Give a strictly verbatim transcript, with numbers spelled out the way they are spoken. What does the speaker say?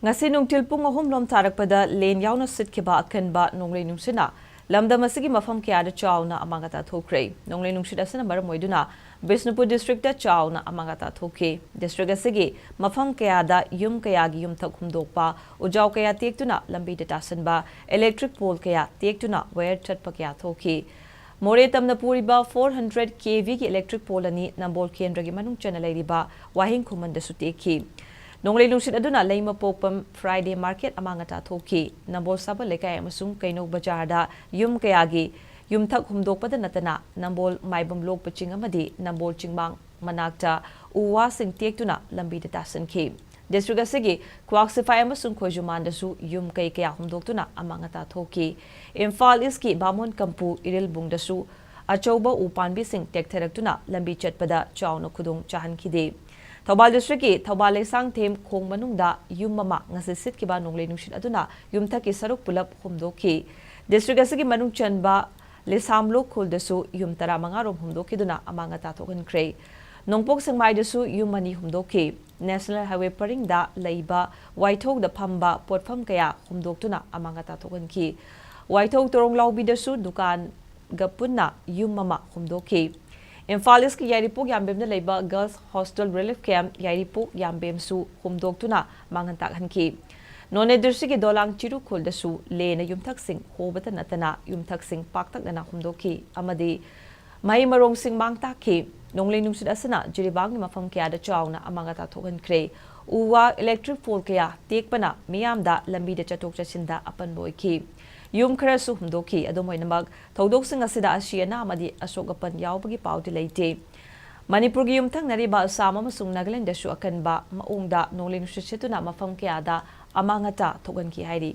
ꯉꯁꯤ ꯅꯨꯡꯊꯤꯜ ꯄꯨꯡ ꯑꯍꯨꯝ ꯂꯣꯝ ꯇꯥꯔꯛꯄꯗ ꯂꯦꯟ ꯌꯥꯎꯅ ꯁꯤꯠꯈꯤꯕ ꯑꯀꯟꯕ ꯅꯣꯡꯂꯩ ꯅꯨꯡꯁꯤꯠꯅ ꯂꯝꯗꯝ ꯑꯁꯤꯒꯤ ꯃꯐꯝ ꯀꯌꯥꯗ ꯆꯥꯎꯅ ꯑꯃꯥꯡ ꯑꯇꯥ ꯊꯣꯛꯈ꯭ꯔꯦ꯫ ꯅꯣꯡꯂꯩ ꯅꯨꯡꯁꯤꯠ ꯑꯁꯤꯅ ꯃꯔꯝ ꯑꯣꯏꯗꯨꯅ ꯕꯤꯁꯅꯨꯄꯨꯔ district ꯇ ꯆꯥꯎꯅ ꯑꯃꯥꯡ ꯑꯇꯥ ꯊꯣꯛꯈꯤ꯫ District ꯑꯁꯤꯒꯤ ꯃꯐꯝ ꯀꯌꯥꯗ ꯌꯨꯝ ꯀꯌꯥꯒꯤ ꯌꯨꯝꯊꯛ ꯍꯨꯝꯗꯣꯛꯄ, ꯎꯖꯥꯎ ꯀꯌꯥ ꯇꯦꯛꯇꯨꯅ ꯂꯝꯕꯤꯗ ꯇꯥꯁꯟꯕ, electric pole ꯀꯌꯥ ꯇꯦꯛꯇꯨꯅ wire ꯆꯠꯄ ꯀꯌꯥ ꯊꯣꯛꯈꯤ꯫ ꯃꯣꯔꯦ ꯇꯝꯅ ꯄꯨꯔꯤꯕ four hundred K V ꯒꯤ electric pole ꯑꯅꯤ ꯅꯝꯕꯣꯜ ꯀꯦꯟꯗ꯭ꯔꯒꯤ ꯃꯅꯨꯡ ꯆꯟꯅ ꯂꯩꯔꯤꯕ ꯋꯥꯍꯦꯡ ꯈꯨꯃꯟꯗꯁꯨ ꯇꯦꯛꯈꯤ꯫ ꯅꯣꯡꯂꯩ ꯅꯨꯡꯁꯤꯠ ꯑꯗꯨꯅ ꯂꯩꯃꯄꯣꯛꯄꯝ Friday Market ꯑꯃꯥꯡ ꯑꯇꯥ ꯊꯣꯛꯈꯤ꯫ ꯅꯝꯕꯣꯜ ꯁꯥꯕꯜ ꯂꯩꯀꯥꯏ ꯑꯃꯁꯨꯡ ꯀꯩꯅꯧ ꯕꯖꯥꯔꯗ ꯌꯨꯝ ꯀꯌꯥꯒꯤ ꯌꯨꯝꯊꯛ ꯍꯨꯝꯗꯣꯛꯄꯗ ꯅꯠꯇꯅ ꯅꯝꯕꯣꯜ ꯃꯥꯏꯕꯝ ꯂꯣꯛꯄ ꯆꯤꯡ ꯑꯃꯗꯤ ꯅꯝꯕꯣꯜ ꯆꯤꯡꯃꯥꯡ ꯃꯅꯥꯛꯇ ꯎ ꯋꯥꯁꯤꯡ ꯇꯦꯛꯇꯨꯅ ꯂꯝꯕꯤꯗ ꯇꯥꯁꯟꯈꯤ꯫ District ꯑꯁꯤꯒꯤ ꯀ꯭ꯋꯥꯛ ꯁꯤꯐꯥꯏ ꯑꯃꯁꯨꯡ ꯈꯣꯏꯖꯨꯃꯥꯟꯗꯁꯨ ꯌꯨꯝ ꯀꯩ ꯀꯌꯥ ꯍꯨꯝꯗꯣꯛꯇꯨꯅ ꯑꯃꯥꯡ ꯑꯇꯥ ꯊꯣꯛꯈꯤ꯫ ꯏꯝꯐꯥꯜ East ꯀꯤ ꯕꯥꯃꯣꯟ ꯀꯝꯄꯨ ꯏꯔꯤꯜꯕꯨꯡꯗꯁꯨ ꯑꯆꯧꯕ ꯎ ꯄꯥꯝꯕꯤꯁꯤꯡ ꯇꯦꯛꯊꯔꯛꯇꯨꯅ ꯂꯝꯕꯤ ꯆꯠꯄꯗ ꯆꯥꯎꯅ ꯈꯨꯗꯣꯡ ꯆꯥꯍꯟꯈꯤꯗꯦ꯫ ꯊꯧꯕꯥꯜ district ꯀꯤ ꯊꯧꯕꯥꯜ ꯂꯩꯁꯥꯡꯊꯦꯝ ꯈꯣꯡ ꯃꯅꯨꯡꯗ ꯌꯨꯝ ꯑꯃ ꯉꯁꯤ ꯁꯤꯠꯈꯤꯕ ꯅꯣꯡꯂꯩ ꯅꯨꯡꯁꯤꯠ ꯑꯗꯨꯅ ꯌꯨꯝꯊꯛꯀꯤ ꯁꯔꯨꯛ ꯄꯨꯂꯞ ꯍꯨꯝꯗꯣꯛꯈꯤ꯫ District ꯑꯁꯤꯒꯤ ꯃꯅꯨꯡ ꯆꯟꯕ ꯂꯤꯁꯥꯝꯂꯣꯛ ꯈꯨꯜꯗꯁꯨ ꯌꯨꯝ ꯇꯔꯥꯃꯉꯥ ꯔꯣꯝ ꯍꯨꯝꯗꯣꯛꯈꯤꯗꯨꯅ ꯑꯃꯥꯡ ꯑꯇꯥ ꯊꯣꯛꯍꯟꯈ꯭ꯔꯦ꯫ ꯅꯣꯡꯄꯣꯛ ꯁꯦꯛꯃꯥꯏꯗꯁꯨ ꯌꯨꯝ ꯑꯅꯤ ꯍꯨꯝꯗꯣꯛꯈꯤ꯫ National Highway ꯄꯔꯤꯡꯗ ꯂꯩꯕ ꯋꯥꯏꯊꯧꯗ ꯐꯝꯕ ꯄꯣꯠꯐꯝ ꯀꯌꯥ ꯍꯨꯝꯗꯣꯛꯇꯨꯅ ꯑꯃꯥꯡ ꯑꯇꯥ ꯊꯣꯛꯍꯟꯈꯤ꯫ ꯋꯥꯏꯊꯧ ꯇꯣꯔꯣꯡꯂꯥꯎꯕꯤꯗꯁꯨ ꯗꯨꯀꯥꯟꯒ ꯄꯨꯟꯅ ꯌꯨꯝ ꯑꯃ ꯍꯨꯝꯗꯣꯛꯈꯤ꯫ ꯏꯝꯐꯥꯜ East ꯀꯤ ꯌꯥꯏꯔꯤꯄꯣꯛ ꯌꯥꯝꯕꯦꯝꯗ ꯂꯩꯕ Girls Hostel Relief Camp ꯌꯥꯏꯔꯤꯄꯣꯛ ꯌꯥꯝꯕꯦꯝꯁꯨ ꯍꯨꯝꯗꯣꯛꯇꯨꯅ ꯃꯥꯡꯍꯟ ꯇꯥꯛꯍꯟꯈꯤ꯫ ꯅꯣꯅꯦ district ꯀꯤ ꯗꯣꯂꯥꯡ ꯆꯤꯔꯨꯈꯣꯜꯗꯁꯨ ꯂꯦꯟꯅ ꯌꯨꯝꯊꯛꯁꯤꯡ ꯍꯣꯕꯇ ꯅꯠꯇꯅ ꯌꯨꯝꯊꯛꯁꯤꯡ ꯄꯥꯛꯇꯛꯅꯅ ꯍꯨꯝꯗꯣꯛꯈꯤ ꯑꯃꯗꯤ ꯃꯍꯩ ꯃꯔꯣꯡꯁꯤꯡ ꯃꯥꯡ ꯇꯥꯛꯈꯤ꯫ ꯅꯣꯡꯂꯩ ꯅꯨꯡꯁꯤꯠ ꯑꯁꯤꯅ ꯖꯤꯔꯤꯕꯥꯝꯒꯤ ꯃꯐꯝ ꯀꯌꯥꯗ ꯆꯥꯎꯅ ꯑꯃꯥꯡ ꯑꯇꯥ ꯊꯣꯛꯍꯟꯈ꯭ꯔꯦ꯫ ꯎ ꯋꯥ, electric pole ꯀꯌꯥ ꯇꯦꯛꯄꯅ ꯃꯤꯌꯥꯝꯗ ꯂꯝꯕꯤꯗ ꯆꯠꯊꯣꯛ ꯆꯠꯁꯤꯟꯗ ꯑꯄꯟꯕ ꯑꯣꯏꯈꯤ꯫ ꯌꯨꯝ ꯈꯔꯁꯨ ꯍꯨꯝꯗꯣꯛꯈꯤ꯫ ꯑꯗꯨꯝ ꯑꯣꯏꯅꯃꯛ, ꯊꯧꯗꯣꯛꯁꯤꯡ ꯑꯁꯤꯗ ꯑꯁꯤ ꯑꯅꯥ ꯑꯃꯗꯤ ꯑꯁꯣꯛ ꯑꯄꯟ ꯌꯥꯎꯕꯒꯤ ꯄꯥꯎꯗꯤ ꯂꯩꯇꯦ꯫ ꯃꯅꯤꯄꯨꯔꯒꯤ ꯌꯨꯝꯊꯪꯅꯔꯤꯕ ꯑꯁꯥꯝ ꯑꯃꯁꯨꯡ ꯅꯥꯒꯥꯂꯦꯟꯗꯁꯨ ꯑꯀꯟꯕ ꯃꯑꯣꯡꯗ ꯅꯣꯡꯂꯩ ꯅꯨꯡꯁꯤꯠ ꯁꯤꯠꯇꯨꯅ ꯃꯐꯝ ꯀꯌꯥꯗ ꯑꯃꯥꯡ ꯑꯇꯥ ꯊꯣꯛꯍꯟꯈꯤ ꯍꯥꯏꯔꯤ꯫